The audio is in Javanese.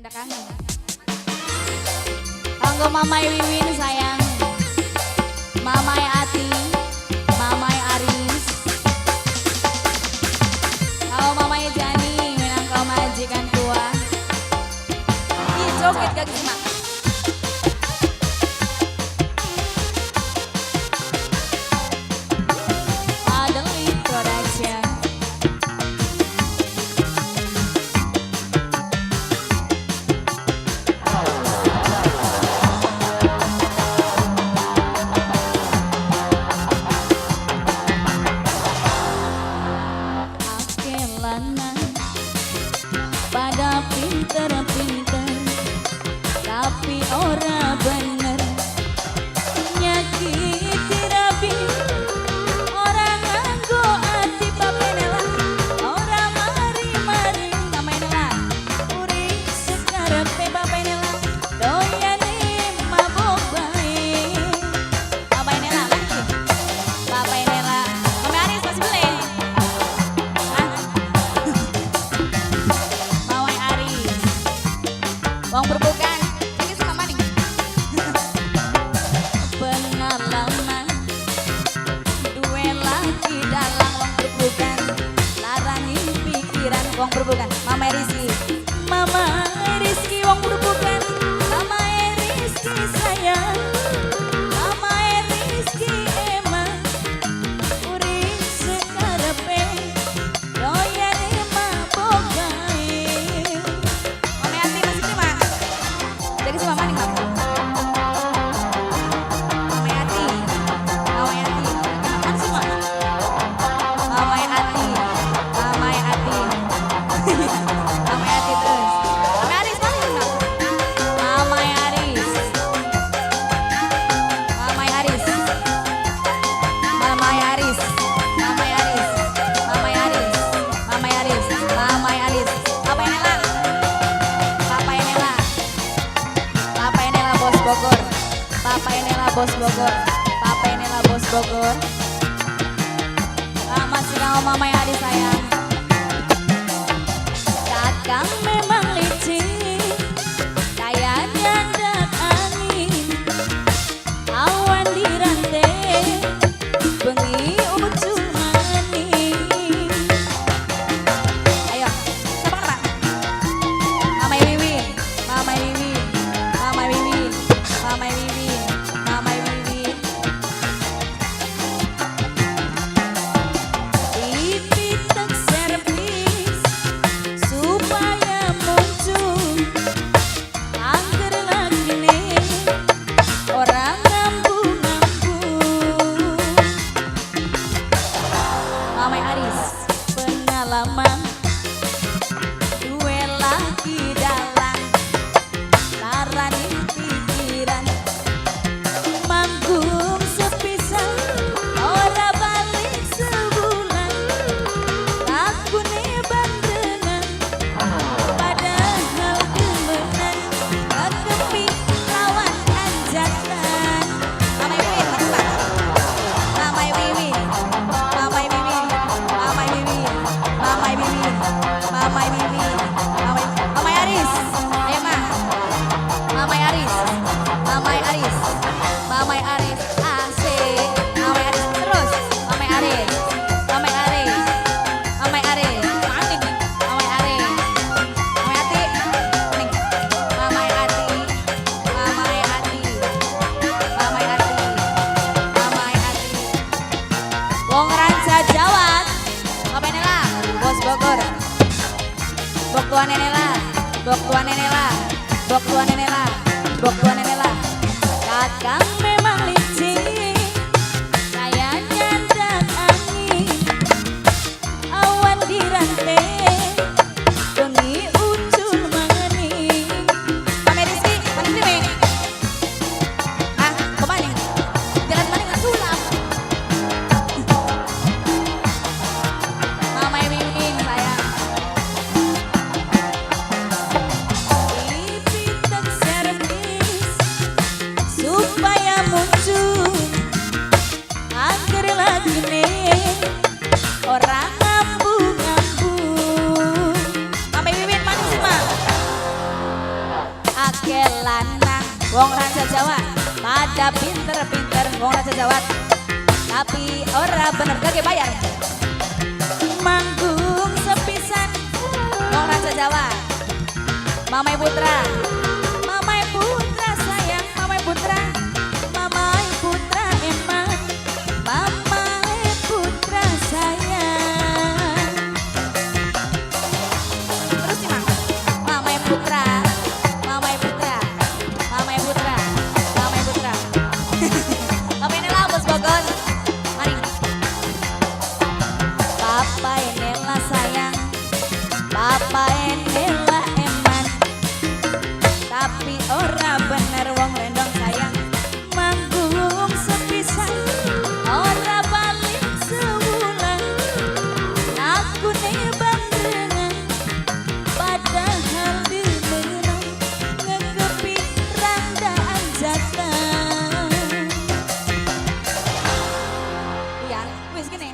Nyandak kangen. Kanggo Mamai Wiwin sayang. Mamai Ati, Mamai Aris. Kau Mamai Jani, minangka majikan tua. Ih, joget gak sih, Mak? Adelie Production. Ake lanang pada pinter-pinter, tapi ora bener nyakiti rabi, ora nganggo ati papenela, ora mari-mari namaenela, urip sekarepe papenela, doyane mabok bae. Papenela lagi, papenela. Mama Aris masih boleh. Mawai Aris. Wong berbukan. Iki sama maning. Pengalaman duwe laki dalang wong berbukan. Larani pikiran wong berbukan. Mama Rizky. Mama Rizky wong berbukan. Mama Rizky sayang. Mama Rizky emang urip sekarepe doyane mabok bae. Mama Ati masih terima. Jadi sama maning, Mak. Mama Ati. Mama Ati. Kan semua. Mama Ati. Mama Ati. Mama Ati terus. Mama Aris mana, Mak? Mama Aris. Mama Aris. Mama Aris. Mama Aris. Mama Aris. Mama Aris. Mama Aris. Papa Enela. Papa Enela. Papa Enela bos Bogor. Papa Enela bos Bogor. Papa Enela bos Bogor. Masih kamu Mama Aris sayang. Kakang memang licik, kayak nyandak angin, awan dirantai, bengi ucul maning. Ayo, siapa kan, Pak? Mama Wiwin, Mama Wiwin, Mama Wiwin, Mama Wiwin, Mama Wiwin. Dipitek servis supaya muncul, angger lagine orang ngambu-ngambu. Mama Aris pengalaman duwe laki dalang, larani pikiran, manggung sepisan ora balik sebulan, lakune bandrengan padahal demenan, kakepi lawan anjatan. Mama Wiwin, mana Pak? Mama Wiwin, Mama Wiwin, Mama Wiwin, Mama Wiwin, Mama Wiwin, Mama Mama Aris, ayo Ma. Mama Aris, Mama Aris, Mama Aris, asik. Mama Aris terus, Mama Aris, Mama Aris, Mama Aris, maning, Mama Aris, Mama Ati, ning, Mama Ati, Mama Ati, Mama Ati, Mama Ati. Wong Ranca Jawat, Papa Enela, bos Bogor. Bok tua nenela, bok tua nenela, bok tua nenela, bok tua nenela. Kakang memang licik, kayak nyandak angin, awan dirantai, bengi ucul maning. Mama Rizky, mana sih? Ah, kemana? Jalan mana nggak sulap? Mama Wiwin sayang. Dipitek servis supaya Akeh lanang wong Ranca Jawa pada pinter-pinter wong Ranca Jawa, tapi ora bener gak bayar. Manggung sepisan wong Ranca Jawa. Mamai Putra, Mamai Putra sayang, Mamai Putra, Mamai Putra emang, Mamai Putra sayang. Terus nih, Mang. Mamai Putra, Mamai Putra, Mamai Putra, Mamai Putra. Papa Enela, Bos Bogor. Mari. Papa Enela sayang, Papa Enela eman. Tapi ora bener wong rendong sayang. Manggung sepisan, ora balik sewulan. Aku nih barengan, padahal di menang ngekepi randa anjatan. Iya, wis gini.